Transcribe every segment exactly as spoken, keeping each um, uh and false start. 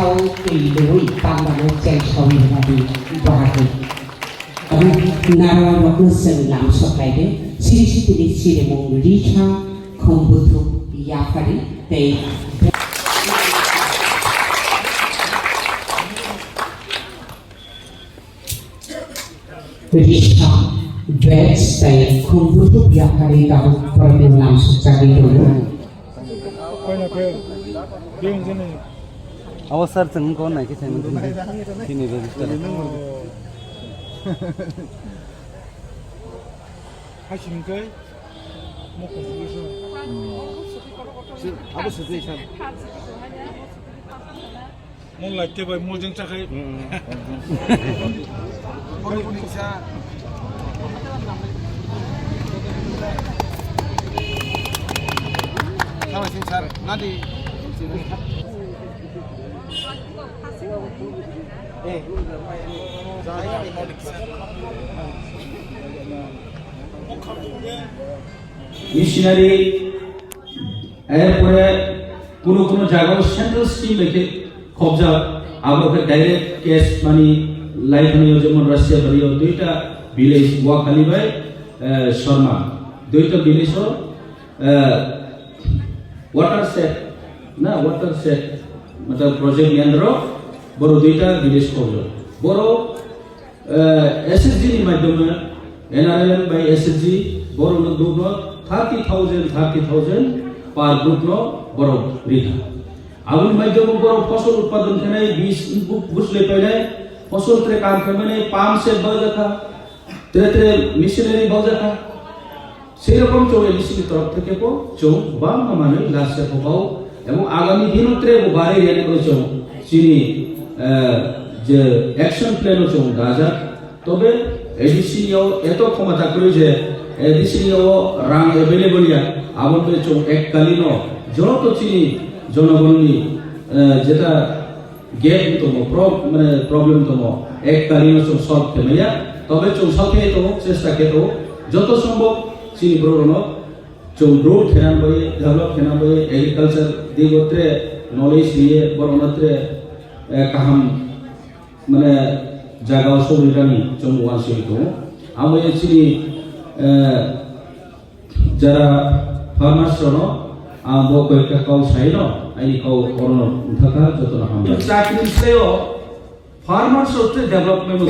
Twi lwi pangmano chengsawi rwnadi bahai. Abo narwai rokno chwng lamsok laide, siri sitini sirimung rikha khum buthuk yaphari tei rikha badge tei khum buthuk yaphari tabuk borokno lamsok chagwi tongo. Abo sir, chwng wngkha naikhe saimano chini register. Hai sini kai. Abo sujui san. Mol lai te bai mol jeng chakai. Tama sing sar nadi. Missionary, erpore kuno kuno jagao central scheme bai khe khobjak, abo khe direct cash money lai thangwi o, jemon Russia bari o duita village Wakhali bai, eh, Sharma, duita village o, eh, watershed, na watershed, matlab project ni under o boro duita village khobjak. Boro Eh, S H G ni madhyome, N R L M bai S H G, borokno dukno thirty thousand, thirty thousand per group no borok rikha. Aboni madhyome borok fosol utpadon khenai, bis bu-, buslai painai, fosol tre kam khaimani, pump set bajak kha, tre tre machinery bajak kha. Sei rokom chwng A D C ni torop theke bo chwng bangma manwi last se phobao, ebong agami dino tre bo bari riyani bo chwng chini, eh, je action plan o chwng dajak. Tobe A D C ni o eto khomota kwrwi je A D C ni o rang available ya, aboni tei chwng ekkalino joto chini jonogonni, eh, jeta gap tongo, prob-, mane problem tongo, ekkalino chwng solve khe maya, tobe chwng solve khe tongo, chesta khe tongo, joto sombhob chini borok rokno chwng grow khena bai, develop khena bai, agriculture digo tre knowledge riye, borokno tre, eh, kaham, mane, jaga o sogwi rani chwng uansugwi tongo. Amo ye chini, eh, Jara farmers rokno ang bo koi ekta kau sai no, aini kau orono wngkha kha, jotono hambai. Chakri slai o farmers rok tei development o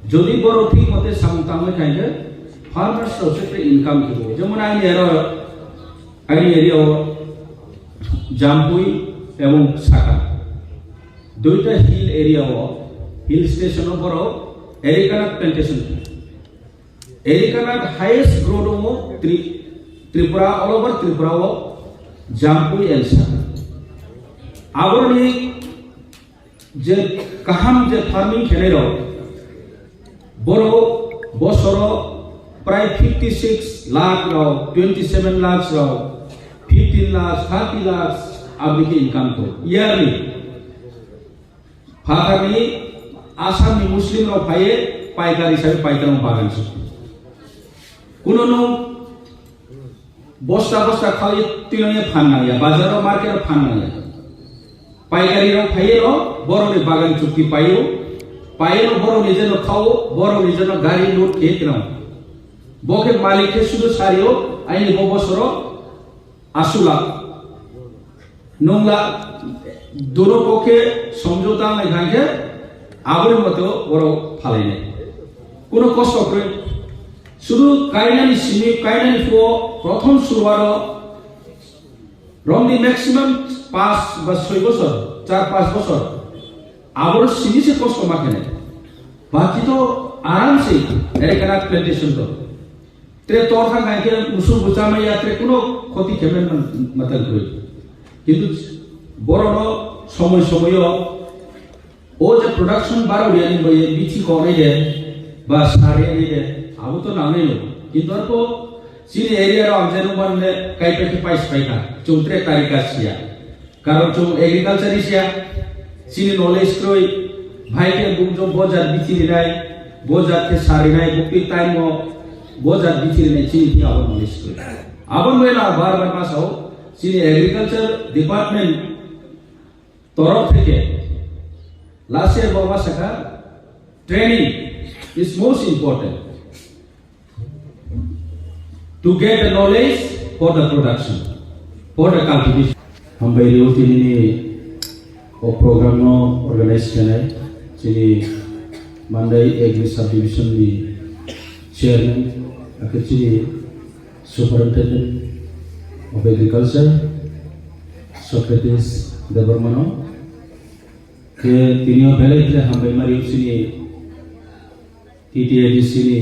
jodi borok thik mote samung tangwi khai khe farmers rok se tei income khibo. Jemon aini aro, aini area o Jampui ebong Saka, duita hill area o, hill station o borok areca nut plantation khlai. Areca nut highest growth tongo Tri-, Tripura, all over Tripura o Jampui and Saka. Aboroni je kaham je farming khenai rok, borok bosoro prai fifty six lakh rok, twenty seven lakhs rok, fifteen lakhs, thirty lakhs aboni khe income to yearly. Phatarni Assamni Muslim rok phaiye paikar hisabe paikar rok bagan se. Kuno no bosta bosta khaiye twino ye phan nangya, bazar o market o phan nangya. Paikari rok phaiye no borok ni bagan chukti paio, paio no borok ni jeno khao, borok ni jeno gari load khe twino. Bo khe malik khe sudu sario aini bo bosoro asula. Nungla duro pokhe somjota nai khankhe aboni moto borok phalainai. Kuno kosto kwrwi. Sudu kainani simi, kainani phuo prothom suruaro romni maximum pas ba soi bosor, char pas bosor. Aboro simi se kosto ma khenai. Baki to aram se areca nut plantation to. Tre tor thang hai khe musuk bo chamai ya, tre kuno khoti khemen man-, matan kwrwi. Kintu borono somoi somoio o je production barok yani bai bithi kok nai de, ba sar yani de, abo to nangnai no. Kintu arko chini area ro ang jeno ban le kai pai khe pais pai kha, chwng tre tarika sia. Karon chwng agriculture sia, chini knowledge kroi, bhai khe bung jong bo jat bithi rinai, bo jat khe sar rinai, bo peak time o bo jat bithi rinai, chini thing abo knowledge kroi. Abo nai na bar bar ma sao, chini agriculture department torok thai Last year bo ma sakha, training is most important to get the knowledge for the production, for the cultivation. Hambai rio tini ni o program no organize khenai chini Mandai Agri Subdivision ni chairman, akhe chini Superintendent of Agriculture, Socrates Debbarmano. Khe tini o belai khe hambai mari chini T T A D C ni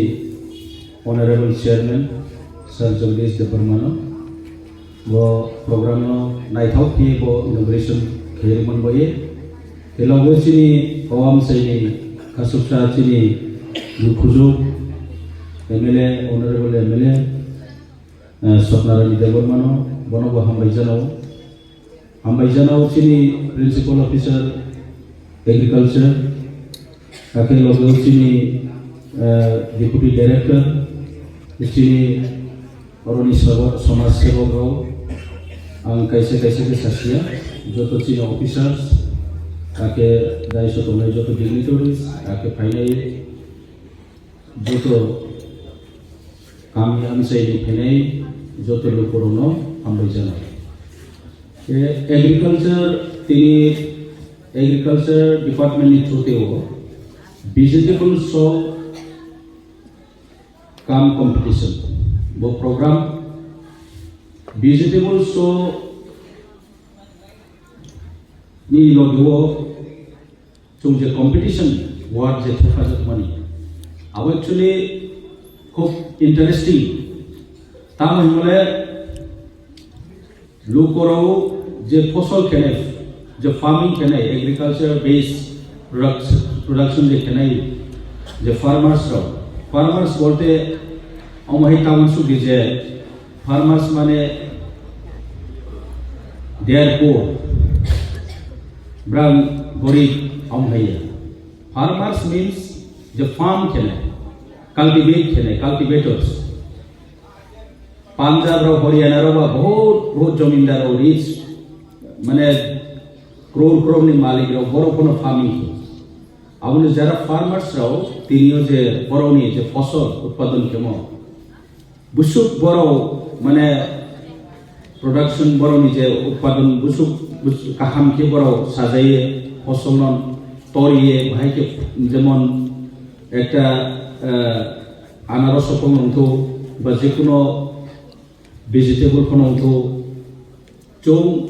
Honorable Chairman Sir Jagdish Debbarmano. Bo program no naithok khe bo inauguration khe rwmani bagwi. Khe logo chini kowam saini kasuksa chini Dukhuju M L A, Honorable M L A, eh, Swapnarani Debbarmano, bono bo hambai janao. Hambai janao chini Principal Officer Agriculture, akhe logo chini, eh, Deputy Director, chini oroni sabo-, somaj sebok rok, ang kaisa kaisa khe sasia, joto chini officers, akhe daiso tongnai joto dignitaries, akhe phainai joto kami amchaini phainai joto lukurokno hambai janai. Khe agriculture tini agriculture department ni through tei o vegetable show cum competition bo program vegetable show ni logo Chwng je competition word je thepajakmani, abo actually khub interesting. Tamo hinmale lukorok je fosol khenai, je farming khenai, agriculture based product-, production je khenai, je farmers rok, farmers bolte omo hai tabuk sukdi je Farmers mane they are poor. Brang gorib ong haiya. Farmers means the farm khenai, cultivate khenai, cultivators. Punjab rok, Haryana rok ba bahut, bahut jamindar rok rich, mane crore crore ni malik rok borok bono farming khe. Aboni jara farmers rok tini o je borok ni je fosol utpadon khemo, Busuk borok mane production borok ni je utpadon busuk, busuk kaham khe borok sajaiye, fosol no toriye, bahai khe jemon ekta, eh, anaros phano wngthok ba jekuno vegetable phano wngthok, chwng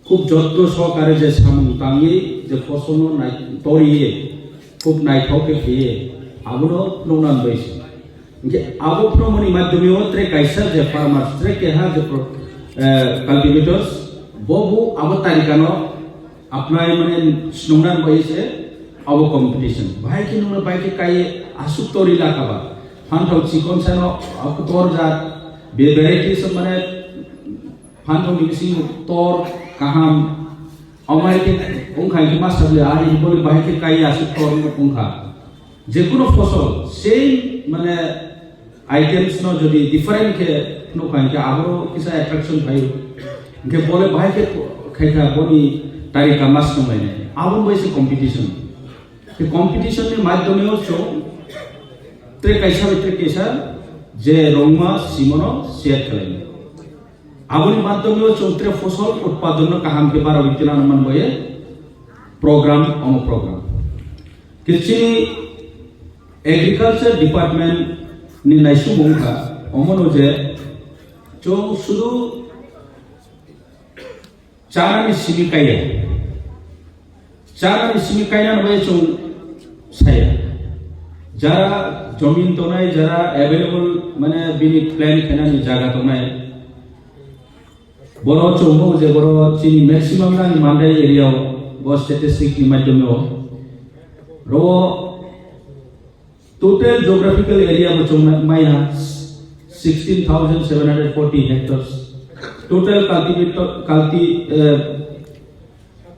Khub jotno sohokare je samung tangwi je fosolno nai-, toriye, khub naithok khe phiye, abono phunukna bai se. Hinkhe abo phunukmani madhyome o tre kaisa je farmers, tre keha je pro-, eh, cultivators, bo bo abo tarikano apnai mane snungna bai se abo competition. Bahai khe nungna bai khe kai aswk tori lakha ba. Phanthao chikon sano aktor jat, be-, varieties mane Phanthao ni bisingo tor kaham, omo hai khe wngkha hinkhe ma sabli, ah, ini bole bahai khe kai aswk tor wngkha. Jekuno fosol, same mane items no jodi different khe nukha hinkhe aboro kisa attraction phaio. Hinkhe bole bahai khe khaikha boni tarika mas nunglainai. Abo bai se competition. Khe competition ni madhyome o chwng tre kaisa bai tre kaisa je rongma simono share khlainai. Aboni madhyome o chwng tre fosol utpadon no kaham khe bara wi tila nang man boye program, omo program. Khe chini agriculture department ni naisumung kha omono je chwng sudu Chana ni simi kaiya. Chana ni simi kaina no bai chwng saya. Jara jomin tongnai, jara available, mane bini plan khenani jaga tongnai. Boro chwng bo je boro chini maximum nang Mandai area o bo statistic ni madhyome o. Ro Total geographical area bo chwng maya sixteen thousand seven hundred forty hectares. Total cultivator, culti-, eh,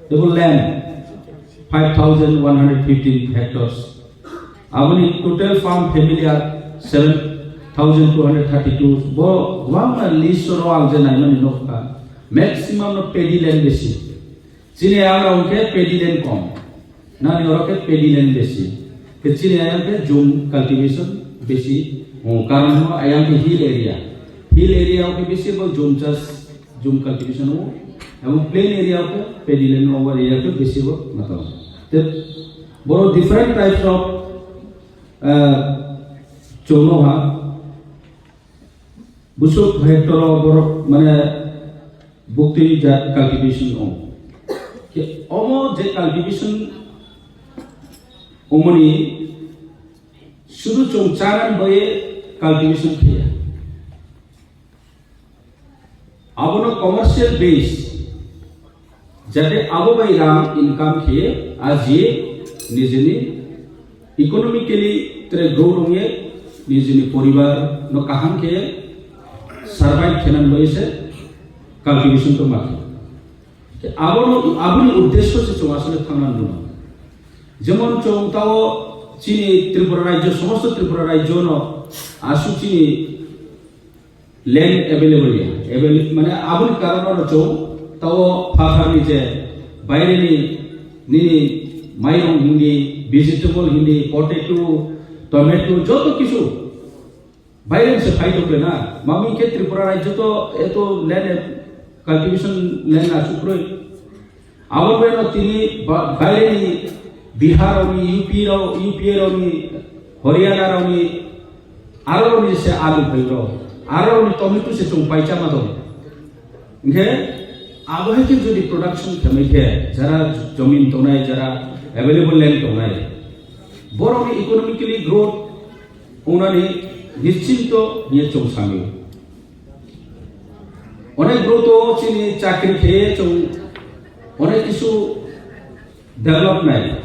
table land five thousand one hundred fifteen hectares. Aboni total farm family are seven thousand two hundred thirty-two. Bo gwbangma list oro ang je naimani nukha. Maximum no paddy land besi. Chini ayang rok khe paddy land kom, nani oro khe paddy land besi. Khe chini ayang khe jum cultivation besi, o karon no ayang khe hill area. Hill area o khe besi bo jum chas, jum cultivation o, ebong plain area o khe paddy land o area khe besi bo mato. Te boro different types of, uh, chwngno ha. Busuk hectare o borok mane buktwi jat cultivation o. Ke omo je cultivation omoni sudu chwng charan boye cultivation khe. Abono commercial base. Jate abo bai rang income khe aji nijini economically tre grow rongye nijini poribar no kaham khe survive khenan bai se cultivation to makhe. Abono, aboni uddesho se chwng asole thangna nuno. Jemon chwng tao chini Tripura rajyo, somosto Tripura rajyo no asu chini land available ya. Avail-, mane aboni karon no chwng tao phathar ni je baire ni nini mairong hindi, vegetable hindi, potato, tomato, joto kisu baire se phai tong na. Mami khe Tripura rajyo to eto land cultivation land asu kroi. Abo beno tini ba-, baireni Bihar rokni, U P rok, U P A rokni, Haryana rokni, aro rokni se alu phaio, aro rokni tomato se chwng paisa ma tongo. Hinkhe abo hai khe jodi production khamai khe, jara jomin tongnai, jara available land tongnai, borokni economically growth wngnani nischinto hiye chwng sami. Onek bwrwi to chini chakri khe chwng onek kisu develop nai.